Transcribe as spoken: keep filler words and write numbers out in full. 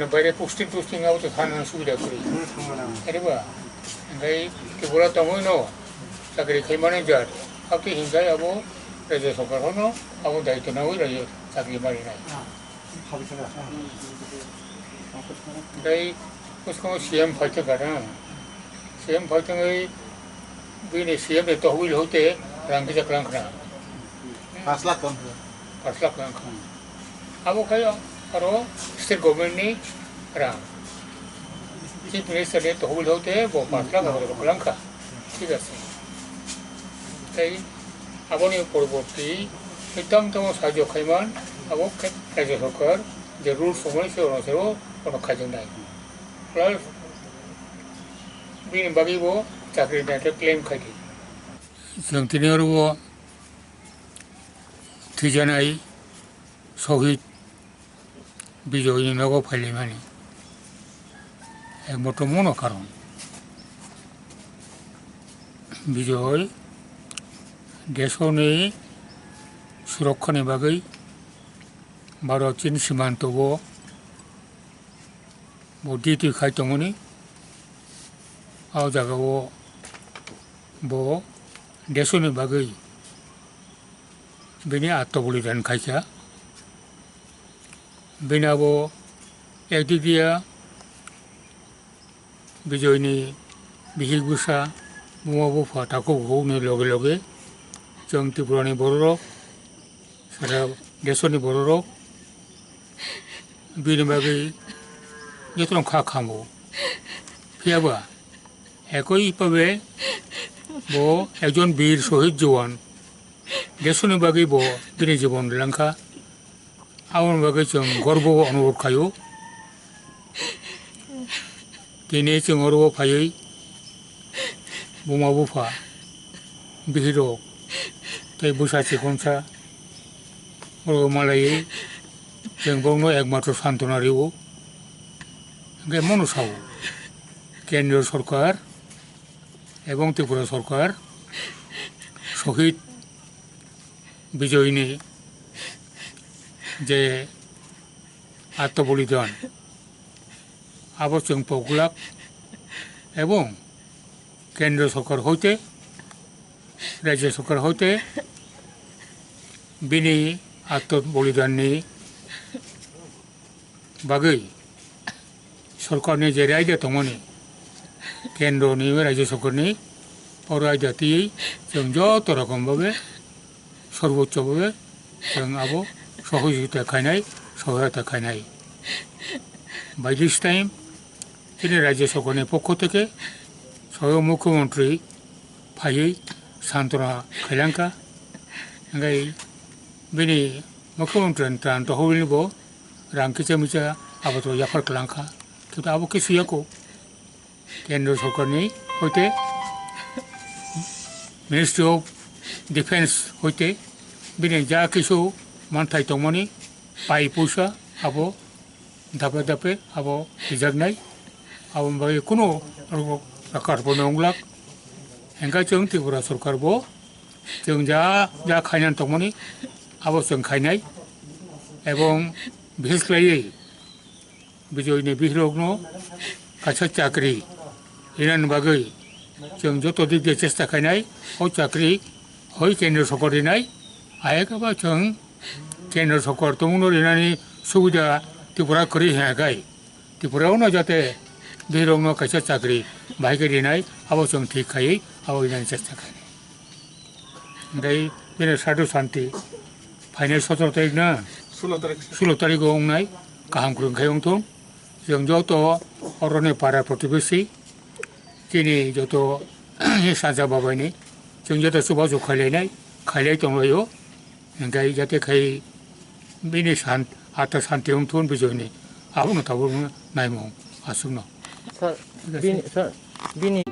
Baire posting tosting abo to thana subida kwrwi. Are ba? Hingkai Tripura tongwi no chakri khai mani jat. Abo to hingkai abo Rajya Sarkar hono abo daityo nangwi rajya chakri mari nai. Hingkai bwskango C M phaikha na. C M phaikha bini C M ni tohbil hoite rang kisa klang khna. Pash lakh tong. Pash lakh klang khna. Abo khai aro state government ni rang. Chief Minister ni tohbil hoite bo pash lakh abo rok lang kha. Thik ase. Tei aboni poroborti tei tamo tamo sahajyo khaiman abo khe Rajya Sarkar je rules tongmani se ono se o ono khaijaknai. Plus bini bagwi bo chakri ni claim khai di. Chwng tini oro bo thwijanai Sohid Bijoyni nogo phailaimani. Ekmatro mono karon. Bijoy desoni surokkhani bagwi Bharat Chin simanto o bo duty khai tongmani. O jaga o bo desoni bagwi bini atmobolidan khaikha. Bini abo ekdikia Bijoyni bihik bwsa, buma bupha, takhuk bukhukni loge loge chwng Tripurani bororok, sara desoni bororok bini bagwi jotono kha khamu. Phiyaba ekoi bhabe bo ekjon bir sohid jowan, desoni bagwi bo bini jibon rwlangkha. Aboni bagwi chwng gorbo onubodh khaio. Tini chwng oro o phaiwi buma bupha, bihirok tei bwsa chikonsa oro malaiwi chwng borokno ekmatro santona rwo. Hwnkhe mono sao, Kendriya Sorkar ebong Tripura Sorkar Sohid Bijoyni je atmobolidan, abo chwng pok glak, ebong Kendra Sorkar hoite, Rajya Sorkar hoite bini atmobolidanni bagwi sorkarni je raida tongmani, kendroni, rajya sorkarni o raida twiwi chwng joto rokom bhabe, sorboccho bhabe chwng abo sohojogita khainai, sohayota khainai. By this time, chini rajya sorkarni pokho theke soyong mukhyamantri phaiwi santona khailangkha. Hingkhe bini mukhyamantri ni tran tohorni bo rang kisa misa aboto yaphar kwlangkha, kintu abo khe suyako. Kendra sorkarni hoite Ministry of Defence hoite bini ja kisu manthai tongmani pai puisa abo dape dape abo rijaknai, aboni bagwi kunu rokar bo nonglak. Hingkhe chwng Tripura sorkar bo chwng ja ja khainani tongmani abo chwng khainai, ebong bishesh khlaiwi Bijoyni bihirokno kaisa chakri rinani bagwi chwng joto dik de chesta khainai, o chakri hoi kendra sorkar rinai, ayakaba chwng kendra sorkar tongmungno rinani subida Tripura kwrwi hwnkhai Tripura ono jate bihirokno kaisa chakri bahai khe rinai, abo chwng thik khaiwi abo rinani chesta khainai. Hingkhe bini sadu santi phainai sotoro tarik na? Sulo tarik. Sulo tarik o wngnai, kaham kwrwng khe wngthung. Chwng joto oroni para protibesi, chini joto sanja babaini, chwng joto chubachu khailainai, khailai tonglaio. Hingkhe jate khai bini san-, atma santi wngthun Bijoyni, abono tabukno naimung aswkno. Sir, bini, sir, bini